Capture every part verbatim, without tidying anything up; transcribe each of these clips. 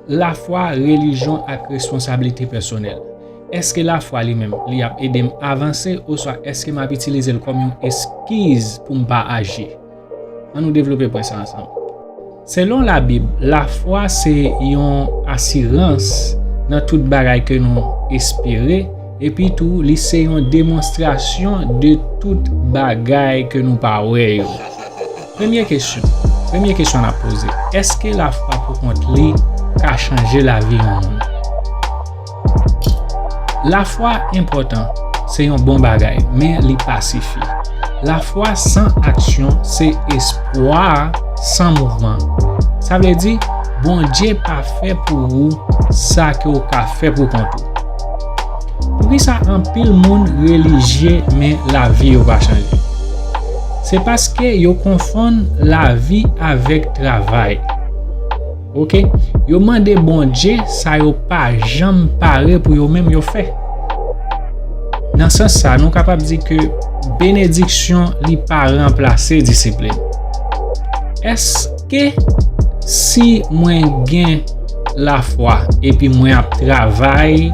Lafwa, relijyon ak responsablite pèsonèl. Èske lafwa li menm, li ap ede m avanse, oswa èske m ap itilize l kòm yon eskiz pou m pa aji? Ann nou devlope pwen sa ansanm. Selon Labib, lafwa se yon asirans nan tout bagay ke nou espere, epi tou li se yon demonstrasyon de tout bagay ke nou pa wè yo. Premye kesyon, premye kesyon n ap poze, èske lafwa poukont li ka chanje lavi yon moun? Lafwa enpòtan, se yon bon bagay, men li pa sifi. Lafwa san aksyon se espwa san mouvman. Sa vle di, Bondye pa fè pou ou sa ke w ka fè poukont ou. Poukisa anpil moun relijye men lavi yo pa chanje? Se paske yo konfonn lavi avèk travay. Oke? Yo mande Bondye sa yo pa janm pare pou yo menm yo fè. Nan sans sa, nou kapab di ke benediksyon li pa ranplase disiplin. Èske si mwen gen lafwa epi mwen ap travay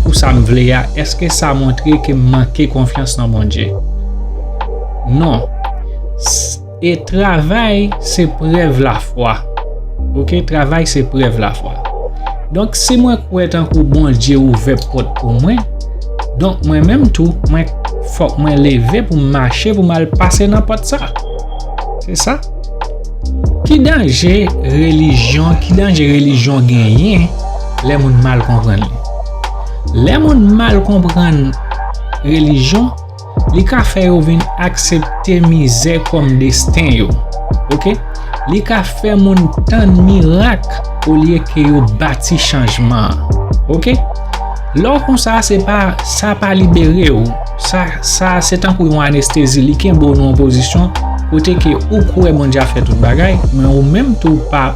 pou sa m vle a, èske sa montre ke m manke konfyans nan Bondye? Non. E travay se prèv lafwa. Oke, travay se prèv lafwa. Donk, si mwen kwè tankou Bondye ouvè pòt pou mwen, donk mwen menm tou, mwen fòk mwen leve pou m mache, pou m al pase nan pòt sa. Se sa. Ki danje relijyon, ki danje relijyon genyen lè moun mal konprann li? Lè moun mal konprann relijyon, li ka fè yo vin aksepte mizè kòm desten yo. Oke? Li ka fè moun tann mirak olye ke yo bati chanjman an. Oke? Lè w konsa, se pa, sa pa libere w. Sa, sa se tankou yon anestezi, li kenbe w nan yon pozisyon kote ke ou kwè Bondye ap fè tout bagay, men ou menm tou pa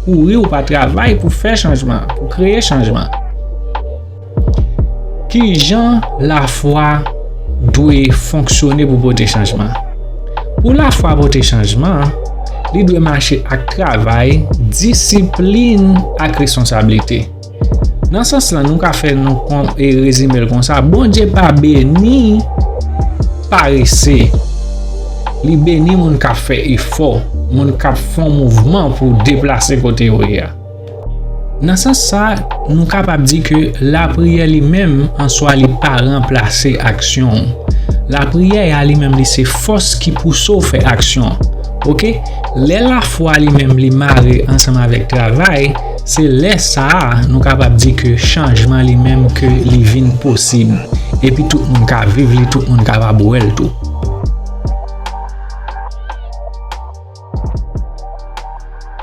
kouri, ou pa travay pou fè chanjman, pou kreye chanjman. Kijan lafwa dwe fonksyone pou pote chanjman? Pou lafwa pote chanjman, li dwe mache ak travay, disiplin ak responsablite. Nan sans lan, nou ka fè nou kon, e rezime l konsa, Bondye pa beni parese. Li beni moun k ap fè efò, moun k ap fè yon mouvman pou deplase kote yo ye a. Nan sans sa, nou kapab di ke lapriyè li menm an swa li pa ranplase aksyon w. Lapriyè a li menm li se fòs ki pouse w fè aksyon. Oke? Lè lafwa li menm li mare ansanm avèk travay, se lè sa a nou kapab di ke chanjman li menm ke li vin posib. Epi tout moun ka viv li, tout moun kapab wè l tou.